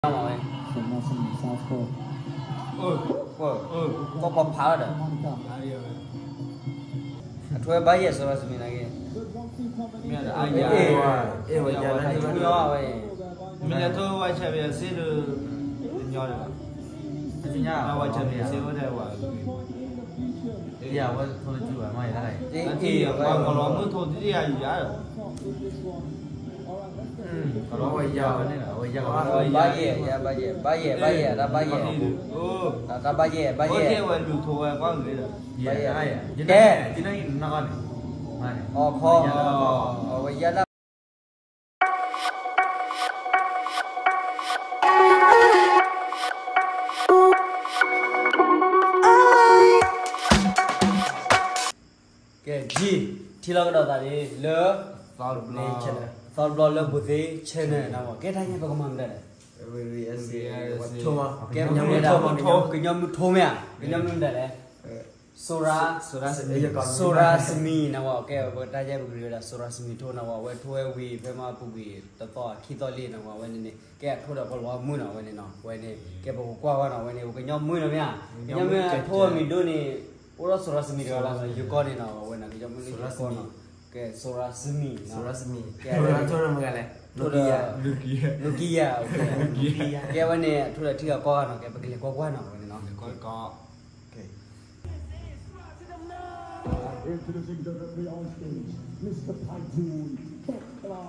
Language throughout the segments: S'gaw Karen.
မ့ၢ်ဝဲ သီၣ်ပီဖးဒီး အထွဲဘါယဲၢ် စီၤရၤစမံၤနာ်က့ မ့ၢ်အဝဲ မ့ၢ်လၢထိဝဲဆဲးပယီၤစ့ဒိၣ် တညီဒီး ဝဲဆဲးပယီၤစ့ဝဲဒၣ်ဝဲ အဝဲထိလၢစုဘၣ်မ့ၢ်ယဲၢ် ကလီၤမုၢ်ထိတယၤယၤဒီး ကလီၤဝဲယၤဝဲန့ၣ်ဒီး အဝဲယၤကလီၤ ဘါယဲၢ် ယၤဘါယဲၢ် ဘါယဲၢ် ဘါယဲၢ် တၢ်ဘါယဲၢ် တၢ်ဘါယဲၢ် ဘါယဲၢ် ဝဲကဲဝဲလူၤထိဝဲကွၢ်ဂ့ၤဒီး ယဲၢ် တဲ ယနီၢ်ကီၢ်န့ၣ် အီခီ အဝဲယၤလၢ ကဲ ထံၣ်လီၤကဒီးသးန့ၣ်လၢ သီတဘျီလၢဘူးသ့ channel နဝဲ ကဲတၢ်ညါပကမၤမနုၤလဲၣ် ကဲ ကညီမုၢ်ထိမ့ၢ်ဧါ ကညီမုၢ်မနုၤလဲၣ် စီၤရၤ စီၤရၤစမံၤနဝဲ ကဲ ပကတၢ်ယဲၢ်ပကရံးဝဲဒၣ် စီၤရၤစမံၤထိနဝဲ အဝဲထိဝဲဝံၤ ဖဲမၤပူၤကွံာ် တသီခံသီလံနဝဲ အဝဲန့ၣ်န့ၣ် ကဲအထိဒီးပလီၤမုၢ်နီၤ အဝဲန့ၣ်နီၤ အဝဲန့ၣ် ကဲပကကွၢ်ဝဲနီၤ အဝဲန့ၣ် ပကညီမုၢ်နီၤမ့ၢ်ဧါ ကညီမုၢ်အထိအမံၤဒိၣ်န့ၣ် အိၣ်ဒီးစီၤရၤစမံၤတဂၤလီၤ ယကီၢ်န့ၣ်နီၤ အဝဲန့ၣ် ကညီမုၢ်လၢယကီၢ်နီၤ ကဲ စီၤရၤစမံၤနီၤ ကဲ ထိဒီးမုၢ်ဂၤလဲၣ် ကဲဝဲန့ၣ် အထိဒီးထံဂၤကီၢ်ဂၤနီၤ ကဲပကလဲၤကွၢ်ကွၢ်နီၤ အဝဲန့ၣ်နီၤ Introducing the referee on stage, Mister Paitun Pokla.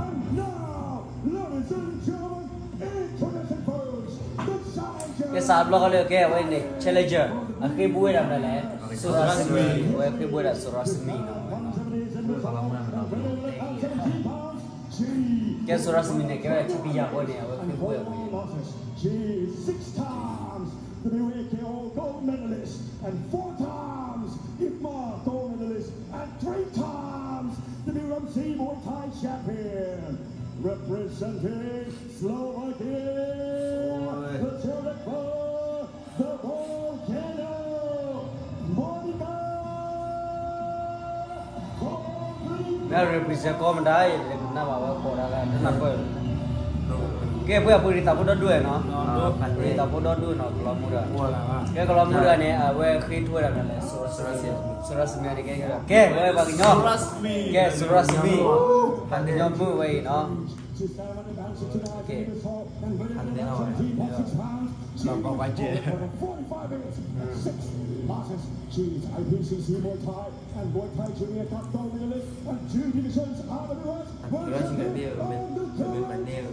And now, ladies and gentlemen, introducing first, the challenger. ကဲစးဘျီကလၢကဲဝဲန့ၣ် challenger အဃ့ဘိဝဲဒၣ်မနုၤလဲၣ် စီၤရၤစမံၤ အဝဲဃ့ဘိဝဲဒၣ်စီၤရၤစမံၤနီၤ ကဲစီၤရၤစမံၤန့ၣ် ကဲဝဲဒၣ်ထံပယၤဃိန့ၣ် အဝဲဃ့ဘိဝဲ Six times the W A K O gold medalist and four times I F M A gold medalist and three times the W M C Muay Thai champion. Representing Slovakia, the Terrible, the Volcano, Monica. မ့ၢ် represent ကီၢ်မတၤ ယတနၢ်ဘၣ်ဝဲ ကိးတၢ်လၢတနၢ်ပၢၢ် ကဲပှၤပှၤရံသးဖိဒီဒူၣ်နီၤ ရံသးဖိဒီဒူၣ်နီၤ ကလီမုၢ်ဒီး ကဲကလီမုၢ်ဒီးန့ၣ် အဝဲဃ့ထူဝဲဒၣ်မနုၤလဲၣ် စီၤရၤစမံၤ ကဲ ကဲဝဲပှၤကညီ ကဲ စီၤရၤစမံၤ ပှၤကညီမုၢ်ဝဲအံၤနီၤ ကဲ လီၤဘီဝဲကဲ Six matches, six I P C C Muay Thai and Muay Thai Junior Cup gold medalist and two divisions R W S World Champion, Golden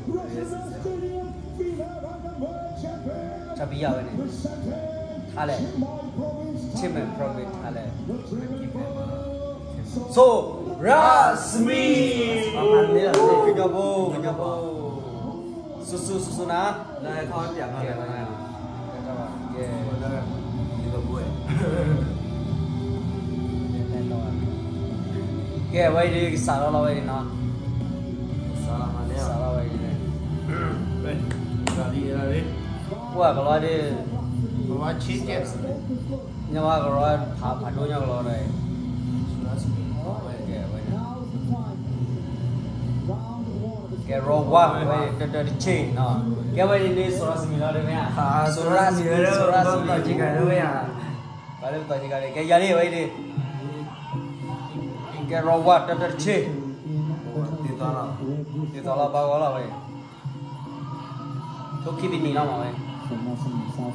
Cool, Wrestling Stadium, female bantamweight champion, ထါပယီၤဝဲန့ၣ် presenting ထါလဲၣ် Chinmay Province, Chinmay Province ထါလဲၣ် the Terrible, စီၤရၤစမံၤ ကညီဖိ ကညီဖိ စိၤစိၤစိၤစိၤနၤ လၢထီၣ်ပၠးဖးလဲၣ် ကဲ ကဲဝဲဒၣ်ကစးထီၣ်လီၤဝဲဒၣ်နီၤ စးထီၣ်ဝဲဒၣ် ပှၤကလီဒၣ် ညီမကလီ ဖးဖးဒိၣ်ညီကလီဒီး ကဲ round one ဝဲ တၢတၢတဆ့နီၤ ကဲဝဲဒၣ်န့ၣ် စီၤရၤစမံၤလီၤဒ်မ့ၢ်ဧါ စီၤရၤစမံၤ စီၤရၤစမံၤ ကဲယၤလံဝဲဒၣ် ကဲ round one တၢတၢတဆ့ ဒ်သိးလီၤဘၣ်ဂီၤလီၤဝဲ ထိခံပနံၣ်လီၤမးဝဲ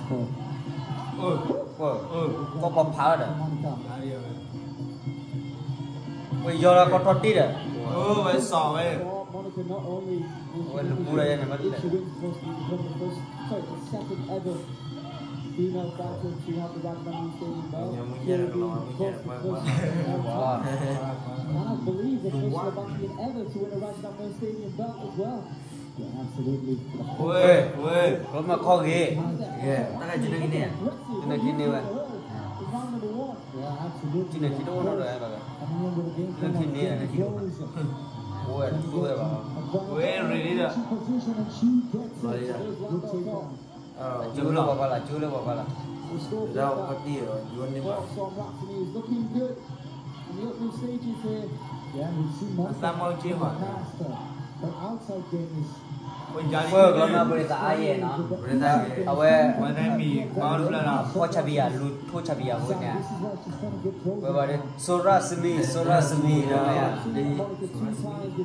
ကီၢ်ပှၤဖးလီၤဒီး ဝဲယီၤလီၤကီၢ်ထီၣ်တ့ၢ်ဒီး ဝဲလူၤပူၤလီၤယဲန့ၣ် ဘၣ်တလဲၣ် Female fighter to have the Rajadamnern Stadium belt. She will be both the first and the last. And I believe the first Slovakian ever to win a Rajadamnern Stadium belt as well. Yeah, absolutely. ဝဲ ဝဲ ကလီမုၢ်ခီဂ့ၤ တၢ်ကကနၢ်က့ၤန့ၢ် ကနၢ်က့ၤန့ၢ်ဝဲ Round number one. Yeah, absolutely. ကနၢ်က့ၤတအိၣ်နီတဂၤဘၣ် coming in with a game plan that's getting closer. အိၣ်ဝဲတသူဝဲဘၣ် ဝဲ ready ဒီး လီၤလံဒီး Good takedown. ကၠိလၢပှၤဖးလၢ် ကၠိလၢပှၤဖးလၢ် The score for that first Somrat to me is looking good in the opening stages here. အသးမီက့ၤဘၣ်, ပှၤကညီဘရ့သးအါယဲၢ်နီၤ, အဝဲ ဖီၣ်ဆါဘံယၤ လူၤထိဆါဘံယၤအဃိန့ၣ်, ဝဲဘၣ်ဒီး စီၤရၣ်စမံၤ စီၤရၣ်စမံၤ အထိ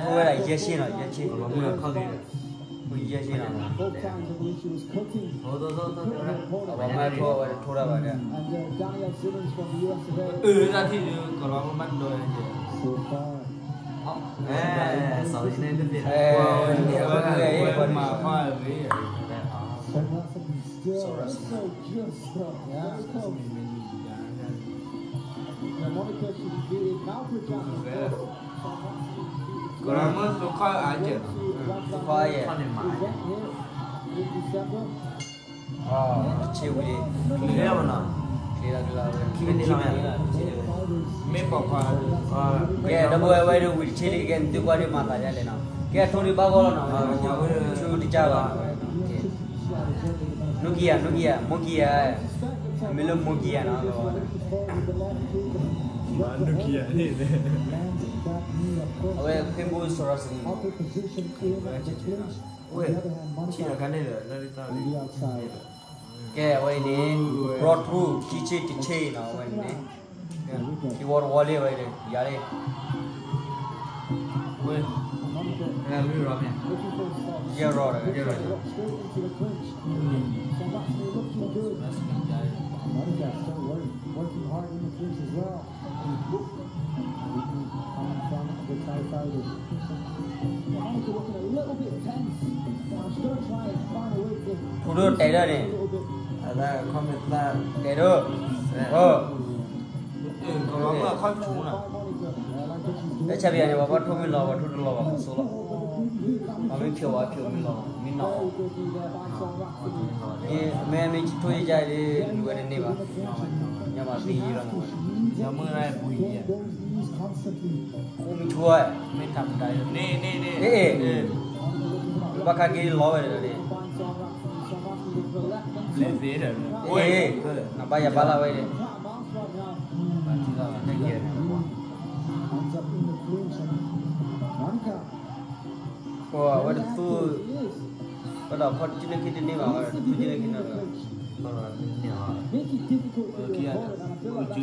ဝဲဒၣ် ယဲၢ်ဆံနီၤ ယဲၢ်ဆံ, ယဲၢ်ဆံနီၤ, အဝဲမ့ၢ်ထိဝဲဒၣ်ထိတၢ်ဘၣ်ဒီး အၢ တၢ်ထံၣ်ဒုး ကလီၤမ့ၢ်ဘၣ်ဒိးန့ၣ်, ကလီၤမ့ၢ်သိခီအါကဲးနီၤ, သိခီအါယဲၢ် တဆ့ဝံၤလံ, ချ့လီၤကလီၤဝဲ, မ့ၢ်ပိာ်ခွါ, ကဲ ဒီပုၢ်ဝဲၢ်ဝဲဒၣ်ဝံၤတဆ့လံ, ကဲ နသုကွၢ်ဒုးမၤသးဒ်လဲၣ်နီၤ, ကဲ အထိဒုးဘၣ်ဂီၢ်လီၤနီၤ, ဆူတကၢ်ဘၣ်, နူကံယၤ နူကံယၤ မိၢ်ကံယၤ, မ့ၢ်လၢမိၢ်ကံယၤနီၤ, အဝဲခ့ဘိစီၤရၣ်စမံၤ ဝဲ, ဆံးလီၤခါန့ၣ်လၢ ကဲ အဝဲအံၤန့ၣ် ဘြီထူ ခံဆ့တဆ့နီၤ, အဝဲန့ၣ်န့ၣ် ခံဝီတဝီလံ အဝဲန့ၣ် ယၤလံ, ဝဲ, ယဲၢ်ရီတဂၤ, ထိဒိၣ်တဲဒၢၣ်န့ၣ်, တဲဒိၣ်, လၢဆၣ်ဘံယၤန့ၣ် ပှၤဘၣ်ထိၣ်မ့ၢ်လီၤ ပှၤထိၣ်တလီၤဘၣ် ပှၤစိလီၤ, ပှၤမ့ၢ်ဖျိးဝဲဖျိးမ့ၢ်လီၤ မ့ၢ်နီၤ, မ့ၢ်မ့ၢ်ထိၣ်ယဲၢ်ယဲၢ်လံ လူၤဝဲတန့ၢ်ဘၣ်, ညါဘၣ်သံယံၤလီၤမး, မ့ၢ်ထိၣ်ဝဲ, ဘၣ်ခါက့ၤလီၤဝဲဒီး, နဘၣ်ယၤဘၣ်လၢဝဲဒီး အဝဲတသူ, ဝဲဒီးခီၣ်တကၠိန့ၣ်ခံတန့ၢ်ဘၣ်, ဝဲဒီးခီၣ်တကၠိန့ၣ်ခံတန့ၢ်ဘၣ်, ဝဲဒီး,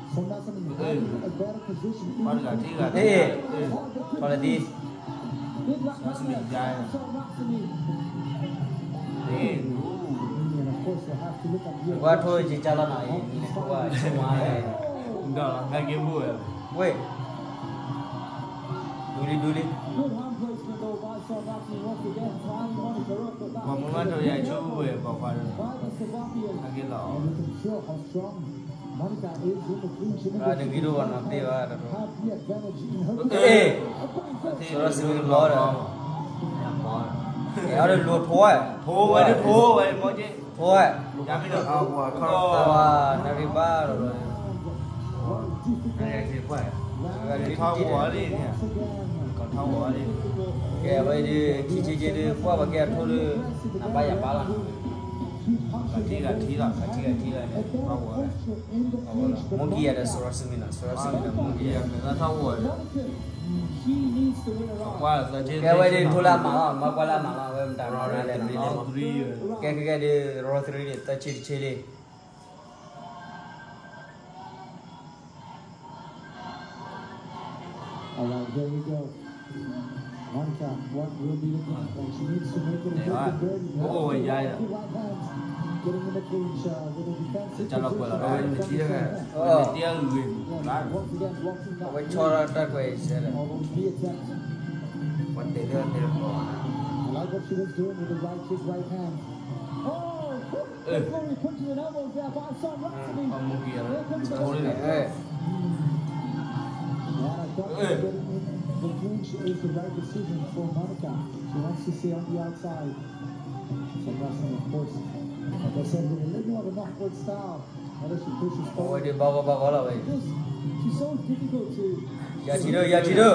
ပှၤတဂၤထံဂၤ, ထီၣ်လၢသံ, ပှၤထိၣ်ယကၢ်လီၤနီၤ, နလဲၤထိၣ်ဝဲဆိမး, ဒီးလီၤ ငါက့ၤဘိဝဲ, ဝဲ, ဒူလံ ဒူလံ, ပှၤမ့ၢ်ဘၣ်ထိၣ်ယၤဆိဝဲ ပှၤခွါဒီး, အက့ၤလီၤ တဂ့ၤဒိၣ်ဘၣ်နီၤ သ့ဘၣ်တၢ်, စီၤရၣ်စမံၤလီၤဒီး, အီၤဒီးလူၤထိၣ်ဝဲ, ထိၣ်ဝဲ ထိၣ်ဝဲ, နရံၣ်ဘၣ်လီၤ, ကဲ အဝဲဒၣ် ခံဆံဆံဒုး ကွၢ်ပှၤကဲအထိၣ်ဒီး နဘၣ်ယၤဘၣ်လီၤ, ထံဂၤထံလီၤ, ထံဂၤထံလီၤန့ၣ်, မိၢ်ကံယၤဒီးစီၤရၣ်စမံၤနီၤ, စီၤရၣ်စမံၤဒီးမိၢ်ကံယၤ, ကဲ အဝဲဒၣ်ထိၣ်လၢအမးလီၤ, မၤကွၢ်လၢအမးလီၤ, အဝဲမတၤမၤလဲၣ်နီၤ, ကဲ ကဲ ကဲဒုး ရီသရံန့ၣ် သၢဆံတဆံလံ. All right, here we go. Monica, what will be the plan? And she needs to make it a little bit dirty. Now, oh, yeah, yeah. Right hand, getting in the clinch, uh, with a defensive position. Yeah, once again, blocking that. အဝဲဆီထီၣ်တၢ်ကွဲးအံၤစဲလဲၣ်. Although he attacked. I like what she was doing with the right kick, right hand. Oh, အဝဲဒၣ်ဘၣ်ဂီၢ်ဘၣ်ဂီၢ်လီၤဝဲအံၤ, ယၤထံၣ်ဒီး ယၤထံၣ်ဒီး, ယၤထံၣ်ဒီ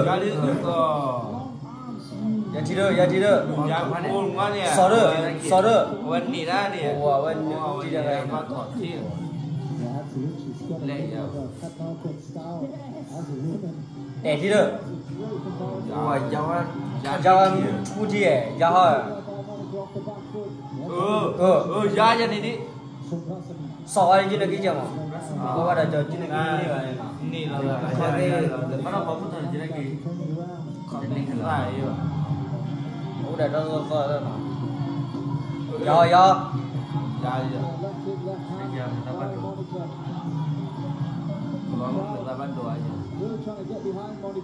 း, ယထံၣ်ဒီး ယထံၣ်ဒီး, စီၤဒီး စီၤဒီး, အဝဲန့ၣ်ဒၣ်န့ၣ်, အဝဲန့ၣ်ဒၣ်, အဲၣ်ထံၣ်ဒီး, ယၤဝဲထူထံၣ်, ယၤဟီ, ယၤယၤန့ၣ်ဒ် စီၤဝါယနကံကဲမး, ဘၣ်ဒီးကၠီကနကံန့ၣ်ဘၣ်န့ၣ်, အိၣ်ဒီးတၢ်သီသီလီၤ, ယၤယၤ, မၤလီၤတံၢ်တထံၣ်ဖိဒီး,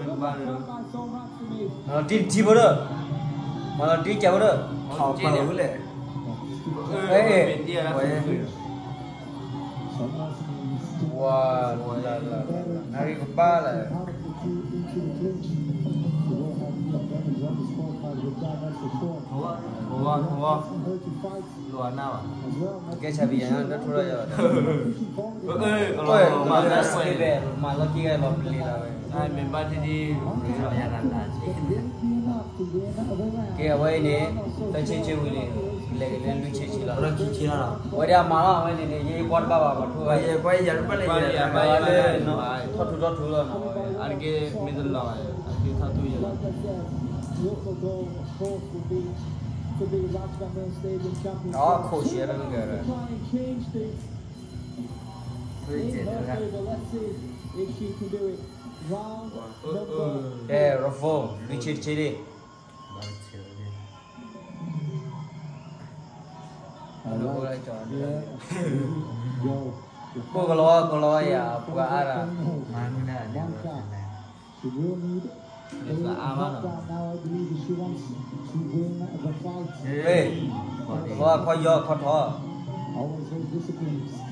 မၤလီၤတံၢ်ကဲးဖိဒီး, ဝါ, နဂ့ၤကပၤလဲၣ်, ကဲဆၣ်ဘံယၤ တၢ်ထိၣ်ထီၣ်ယၤ, မၤလီၤက့ၤဂၤလီၤပျံၤလီၤဝဲ, ကဲအဝဲအံၤန့ၣ်, သၢဆံဆံဝံၤလံ, လဲၤက့ၤလၢလွံၢ်ဆံဆံလီၤ, ဝဲဒၣ်အမၤလီၤဝဲန့ၣ်န့ၣ် ယကွၢ်တဘၣ်ဘၣ် ပှၤထိၣ်ဝဲ, ထီၣ်ထူထီၣ်ထူလီၤနီၤ, အတက့ၢ်မ့ၢ်တလီၤဘၣ်, အက့ၢ်ထီၣ်ထူယၤလီၤ, အခိၣ်ရှဲလၢနဂၤဒီး, ကဲ round four လွံၢ်ဆံတဆံလံ, ကိၣ်ကလီၤ ကိၣ်လီၤယၤ ပှၤအါဒၣ်, အါမးနီၤ, ခီယီခီထီၣ်, မၤလီၤတံၢ်ထံတကွၢ်ဂ့ၤနၤ,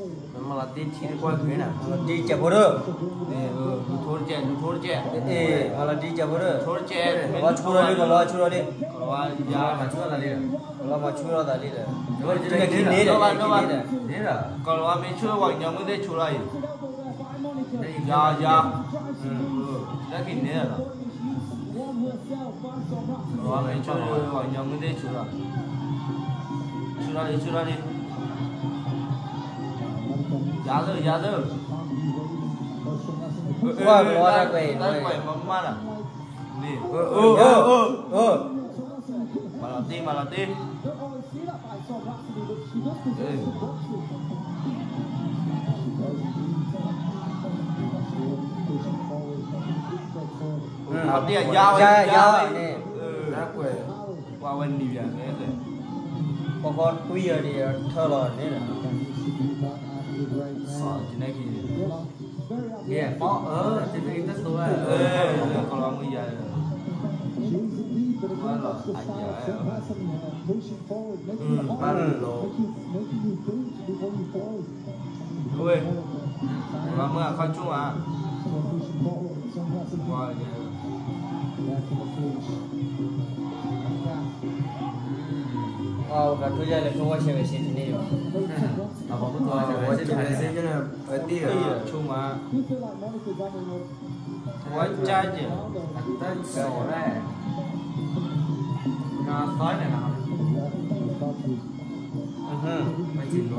မၤလီၤတံၢ်ကဲးဖိဒီး, မၤလီၤတံၢ်ကဲးဖိဒီး, ကလီၤဆူၣ်ထီၣ်လံ ကလီၤဆူၣ်ထီၣ်လံ, ကလီၤမၤဆူၣ်ထီၣ်သးလံဒီး, ကလီၤမၤဆူၣ်ထီၣ်သးလံဒီး, ကလီၤမၤဆူၣ်ထီၣ်သးလံဒီး, ကလီၤမၤဆူၣ်ထီၣ်သးလံဒီး, ကလီၤမၤဆူၣ်ထီၣ်သးလံဒီး, ယၤလၢ ယၤလၢ, ကွၢ်ကွၢ်တၢ်ကွဲးအံၤ, မၤလီၤတံၢ် မၤလီၤတံၢ်, အတယၤဝဲ ယၤဝဲန့ၣ်, ကွၢ်ဝဲနံၤယၤန့ၣ်, ပကီတွံၢ်ယၤဒ်ထၢလီၤန့ၣ်, ကန့ၣ်က့ၤ, ကလီၤမုၢ်ယၤ, လီၤအယၤ, ဘၣ်လီၤ, ဝဲ, လီၤမုၢ်အခီၣ်ကၠိၣ်ဧါ, ပှၤထိၣ်ယၤလဲၤထိၣ်ဝဲဆဲးဝဲဆ့တန့ၢ်ဘၣ်, ဝဲဆ့, ဆိမး, ဝဲကၢ်ကဲး, တၢ်စီၤလဲၣ်, နသီန့ၣ်, စီၤ,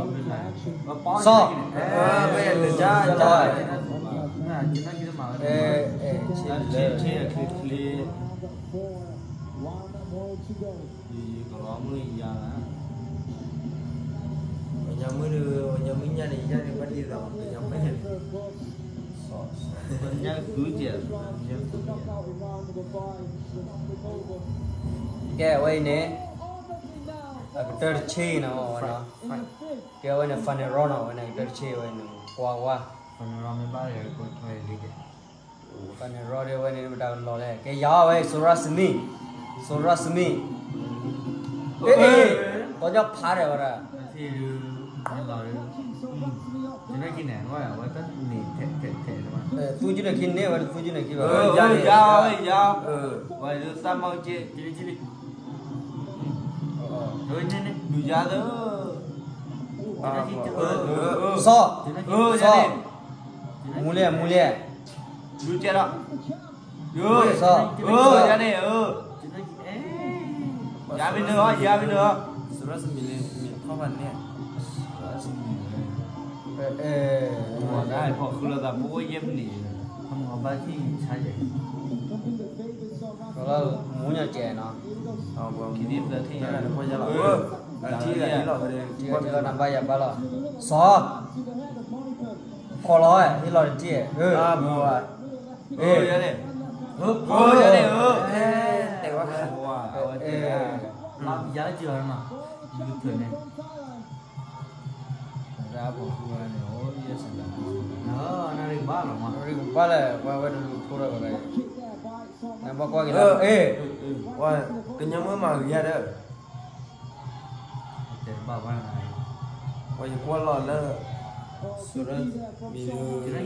ကလီၤမုၢ်ယၤ, ပညါမုၢ်ဒီး ပညါမုၢ်ညါန့ၣ် ယၤန့ၣ်ဘၣ်ဒ်သိး ပညါမုၢ်, ပညါသူကဲး, ကဲဝဲအံၤန့ၣ်, အကတၢၢ်တဆံနီၤ, ကဲဝဲန့ၣ် final round နီၤ, ဝဲန့ၣ်ကတၢၢ်တဆံဝဲန့ၣ် ကွၢ်ဝါ, final round မ့ၢ်ဘၣ်, final round ဒ်ဝဲန့ၣ် မတၤကလီၤလဲၣ်, ကဲယၤဝဲ စီၤရၣ်စမံ, စီၤရၣ်စမံ, အ့ၣ်, ကီၢ်ညီဖးဒဲးဝဲဒၣ်, သူကန့ၣ်, သူကန့ၣ်ခံန့ၣ်, ဝဲသူကန့ၣ်ခံဘၣ်, ယၤဝဲ, ယၤ, ဝဲသးမီက့, လူၤယၤသၢ, စီၤ, စီၤ, မူလဲၣ်, မူလဲၣ်, လူၤကဲလီၤ. စီၤ, ယၤန့ၣ်, ယၤမ့ၢ်နၢၤအီၤ, ယၤမ့ၢ်နၢၤအီၤ, စီၤရၢၣ်စမံးလၢမ့ၢ်ခီၣ်ဖးန့ၣ်, စီၤရၢၣ်စမံးလၢ, ဖီၣ်ဃုလိာ်သး ပအိၣ်ယဲၢ်မံးနံး, ဘၣ်ထံၣ်ဆါယဲၢ်, မူညီကဲနီၤ, ထံၣ်လီၤနဘၣ်ယၤဘၣ်လီၤ, စီၤ, ခိးလီၤဝဲ ဟ့ၣ်လီၤတထံၣ်, ယၤန့ၣ်, ယၤန့ၣ်, ယၤန့ၣ်, နဘၣ်ကွၢ်က့ၤလီၤ, ကညီမုၣ်မၤဂ့ၤယၤဒီး ပှၤယကွၢ်လီၤလၢ စီၤရၢၣ်မံၤလၢ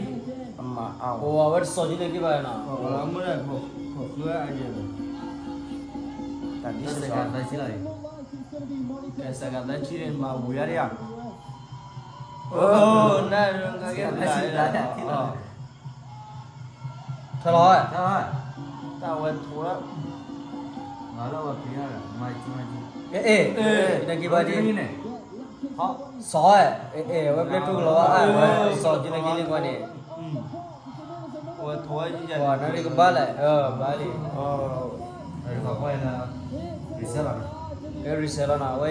အမၤအါ, အဝဲတစီၤကံန့ၣ်က့ဘၣ်နီၤ, တၢ်ဒ်စှၤ, ကဲစှၤကသၢဆံန့ၣ် မၤဝံၤအါဒံးဧါ, နကဲဖျါလီၤ, ထီၣ်လီၤ, တၢ်ဝဲထိးလၢ အဲ, နက့ဘၣ်ဒ်န့ၣ်, စီၤ, အဲ, ဝဲဘျဲၣ်ထူကလီၤဝဲ, စီၤက့နက့လံကွၢ်န့ၣ်, နကဘၣ်လဲၣ်, ဘၣ်လံ, ကဲ resell လီၤနီၤ, ဝဲ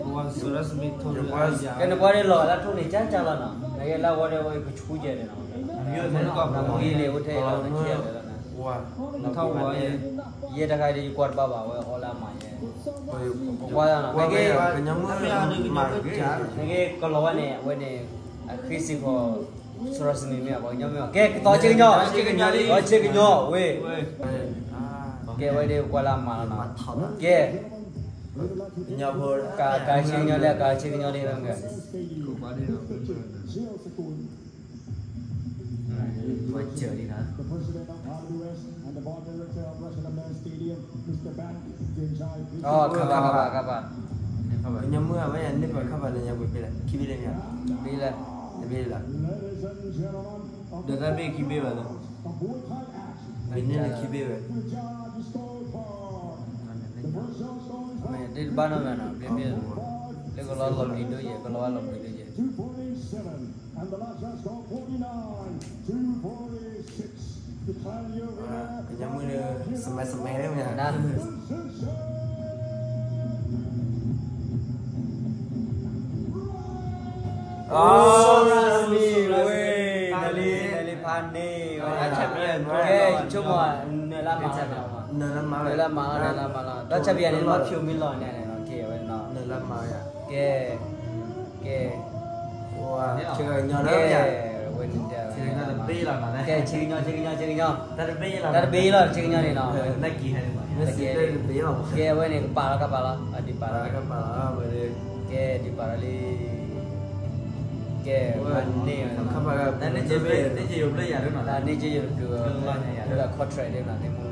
အံၤဒ် ကဲနကွၢ်ဒ်လီၤလၢထိၣ်န့ၣ် ကၠၢ်ကၠၢ်လီၤနီၤ, နကဲလၢအဂီၢ်ဒ်ဝဲကဆူၣ်ကဲန့ၣ်နီၤ, နမ့ၢ်အိၣ်ထဲလီၤနခံဂၤလီၤ, နထီၣ်ဝဲ, ယဲတခါဒ်ယကွၢ်တဘၣ်ဘၣ် ဝဲအီၣ်လၢအမၤယဲ, ကွၢ်နီၤ, နကဲကလီၤဝဲန့ၣ် အဝဲန့ၣ် အဃ့စ့ၢ်ကီး စီၤရၢၣ်စမံးမ့ၢ် ပှၤကညီမ့ၢ်, ကဲကသီဆ့ကညီ, ကသီဆ့ကညီဝဲ, ကဲဝဲဒ်ကွၢ်လၢအမၤလီၤနီၤ, ကဲ ကဆ့ကညီလၢ ကဆ့ကညီလၢ ခါဘၣ် ခါဘၣ် ခါဘၣ်, ကညီမုၣ်အဝဲန့ၣ် ပှၤခါဘၣ်လၢညါပှဲၤဖဲလဲၣ် ခံဘ့ၣ်လၢမ့ၢ်ဧါ, တဘ့ၣ်လၢ, တဘ့ၣ်လၢ, ဒီးတၢ်ဘ့ၣ်ခံဘ့ၣ်ဘၣ်လၢ, မ့ၢ်န့ၢ်လၢခံဘ့ၣ်ဝဲ, မ့ၢ်တဘၣ်နီတမံၤနီၤ ဘ့ၣ်ဘ့ၣ်, လၢကလီလီၤပှံၤဒိၣ်ယဲၢ် ကလီလီၤပှံၤဒိၣ်ယဲၢ် ကညီမုၣ်ဒီး စမဲစမဲလ�ၢမ့ၢ်ဧါ, စီၤရၢၣ်စမံးဝဲ, နလံ နလံဖးန့ၢ်, ကဲ ဆိကမိၣ် နၢၤလၢမၤလီၤ, နၢၤလၢမၤလီၤ, တၢ်ဆါဘံၣ်ယၤန့ၣ် လီၤဖျိမ့ၢ်လီၤန့ၣ်, ကဲဝဲ, ကဲ, ကဲ, ဝဲန့ၣ်, ကဲ ဆ့ကညီ ဆ့ကညီ ဆ့ကညီ, တၢ်တဘ့ၣ်လီၤ ဆ့ကညီန့ၣ်နီၤ, ကဲဝဲန့ၣ် ကပာ်လီၤ ကပာ်လီၤ အဒံးပာ်လီၤ, ကဲဒံးပာ်လီၤလံ, ကဲ, န့ၢ်, န့ၢ်က့ယိၤဘျၢယၤဒ်နီၤ, န့ၢ်က့ယိၤတတုၤ, လၢ contract ဒ်နီၤ န့ၢ်မုၢ်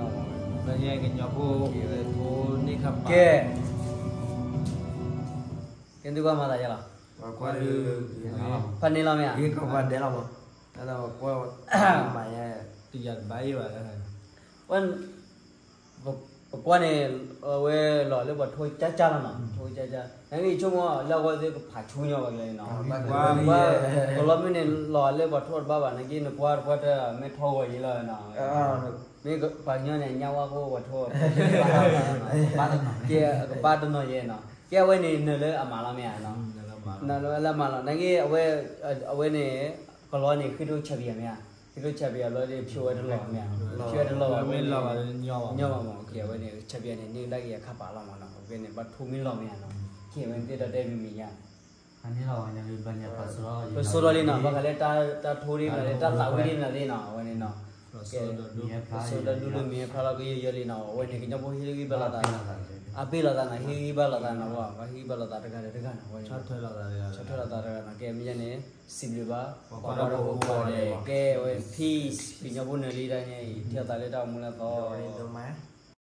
နီၢ်မး, ကဲ, ကဲသုကွၢ်မၤသးယဲလီၤ, ဖးန့ၢ်လီၤမ့ၢ်ဧါ, မၤယဲ, တယၤတဘၣ်ယဲဘၣ်, ဝဲ ပကွၢ်န့ၣ် အဝဲလီၤလၢပှၤထိၣ်ကၠၢ်ကၠၢ်လီၤနီၤ, ထိၣ်ကၠၢ်ကၠၢ်, နကဆိကမိၣ်လၢအဂီၢ်သ့ၣ်ကဖးဆူညါဘၣ်ကလဲာ်နီၤ, ကလီမ့ၢ်န့ၣ် လီၤလၢပှၤထိၣ်တဘၣ်ဘၣ် နက့နကွၢ်တကွၢ်တၢ် မ့ၢ်ထီၣ်ဂီၤယဲလီၤနီၤ, မ့ၢ်ပှၤကညီန့ၣ် ညါဝါခိၣ်ပှၤထိၣ်, ကဲ ကဘၣ်တနီၤယဲနီၤ, ကဲအဝဲန့ၣ် နၢၤလၢအမၤလီၤမ့ၢ်ဧါ, နၢၤလၢအမၤလီၤ နက့ အဝဲန့ၣ် ကလီန့ၣ် ဃ့ဒိၣ်ဆၢဘံၣ်ယၤမ့ၢ်ဧါ, ဃ့ဒိၣ်ဆၢဘံၣ်ယၤဘျီဒီး ဖျိဝဲတလီၤမ့ၢ်ဧါ, ဖျိဝဲတလီၤဘၣ် မ့ၢ်လီၤဘၣ် ညီဘၣ်မ့ၢ် ကဲအဝဲန့ၣ် ဆၢဘံၣ်ယၤန့ၣ် န့ၢ်ကဒါက့ၤအခါပာ်လီၤမ့ၢ်နီၤ, အဝဲန့ၣ် ဘၣ်ထိမ့ၢ်လီၤမ့ၢ်ဧါနီၤ, ကဲအဝဲန့ၣ်သ့ၣ်ဒီးတဲမံၤမံၤယါ ပစိလီၤလံနီၤ, ဘၣ်ဃးလၢတၢ်ထိၣ်ဒ်မနုၤသ့ၣ်နီၤ အဝဲန့ၣ်နီၤ, ကဲ ပစိဒီဒူၣ်လၢမ့ၢ်ဖျါလီၤကယီယီလံနီၤ, အဝဲန့ၣ် ကညီဖိဟ့ၣ်ဂံၢ်ဘါလိာ်သး, အပ့ၢ်လိာ်သးနီၤ, ဟ့ၣ်ဂံၢ်ဘါလိာ်သးနီၤ, ပှၤဟ့ၣ်ဂံၢ်ဘါလိာ်သးတဂၤဒီးတဂၤနီၤ, ဆီၣ်ထွဲလိာ်သးတဂၤဒီးတဂၤနီၤ, အဝဲန့ၣ် ဆီၣ်ထွဲလိာ်သးတဂၤနီၤ, ကဲမ့ၢ်ယါန့ၣ် စံးဘျုးဘၣ် ပှၤကွၢ်တၢ်ဖိကိးဂၤဒဲး, ကဲဝဲ peace ကညီဖိနၢၤလံတၢ်ညါအံၤ ထံၣ်လိာ်သးလၢတၢ်အိၣ်မူလၢအသီ